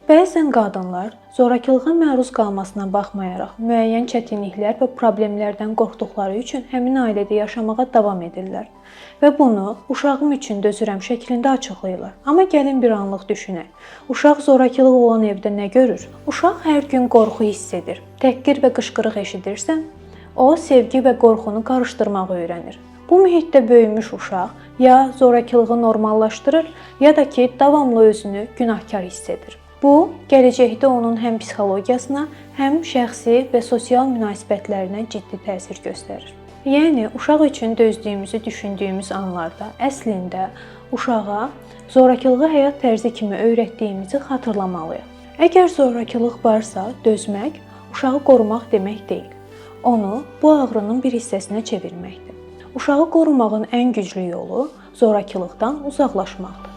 Bəzən qadınlar zorakılığa məruz qalmasına baxmayaraq müəyyən çətinliklər və problemlərdən qorxduqları üçün həmin ailədə yaşamağa davam edirlər və bunu uşağım üçün dözürəm şəklində açıqlayırlar. Amma gəlin bir anlıq düşünək. Uşaq zorakılıq olan evdə nə görür? Uşaq hər gün qorxu hiss edir. Təhqir və qışqırıq eşidirsə, o sevgi və qorxunu qarışdırmağı öyrənir. Bu mühitdə böyümüş uşaq ya zorakılığı normallaşdırır, ya da ki, davamlı özünü günahkar hiss edir. Bu, gələcəkdə onun həm psixologiyasına, həm şəxsi və sosial münasibətlərinə ciddi təsir göstərir. Yəni uşaq üçün dözdüyümüzü düşündüyümüz anlarda əslində uşağa zorakılığı həyat tərzi kimi öyrətdiyimizi xatırlamalıyıq. Əgər zorakılıq varsa, dözmək uşağı qorumaq demək deyil. Onu bu ağrının bir hissəsinə çevirməkdir. Uşağı qorumağın ən güclü yolu zorakılıqdan uzaqlaşmaqdır.